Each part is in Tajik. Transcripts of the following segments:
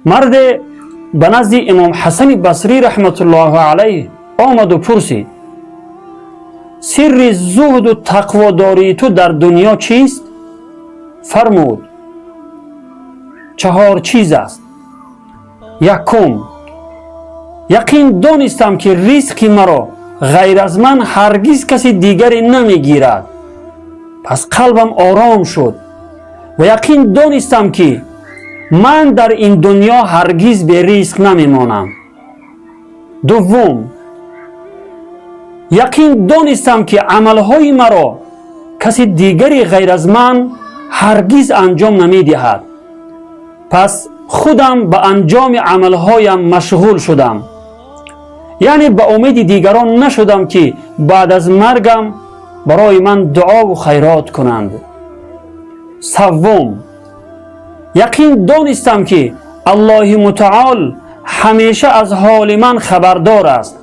Марде ба назди Имом Ҳасани Басрӣ раҳматуллоҳу алайҳ омаду пурсид: сирри зуҳду тақводории ту дар дунё чист? Фармуд: чаҳор чиз аст. Якум, яқин донистам, ки ризқи маро ғайр аз ман ҳаргиз каси дигаре намегирад, пас қалбам ором шуд ва яқин донистам, ки ман дар ин дунё ҳаргиз беризқ намемонам. Дуввум, яқин донистам, ки амалҳои маро каси дигаре ғайр аз ман ҳаргиз анҷом намедиҳад, пас худам ба анҷоми амалҳоям машғул шудам, яъне ба умеди дигарон нашудам, ки баъд аз маргам барои ман дуову хайрот кунанд. Саввум, яқин донистам, ки Аллоҳи Мутаол ҳамеша аз ҳоли ман хабардор аст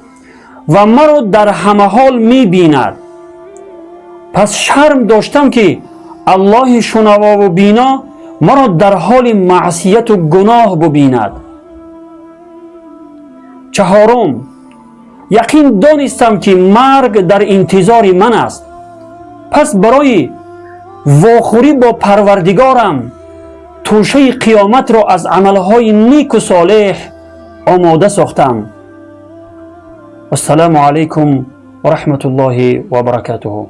ва маро дар ҳама ҳол мебинад, пас шарм доштам, ки Аллоҳи шунавову бино маро дар ҳоли маъсияту гуноҳ бубинад. Чаҳорум, яқин донистам, ки марг дар интизори ман аст, пас барои вохӯрӣ бо Парвардигорам тӯшаи қиёматро аз амалҳои неку солеҳ омода сохтам. Вассалому алайкум ва раҳматуллоҳи ва баракатуҳу.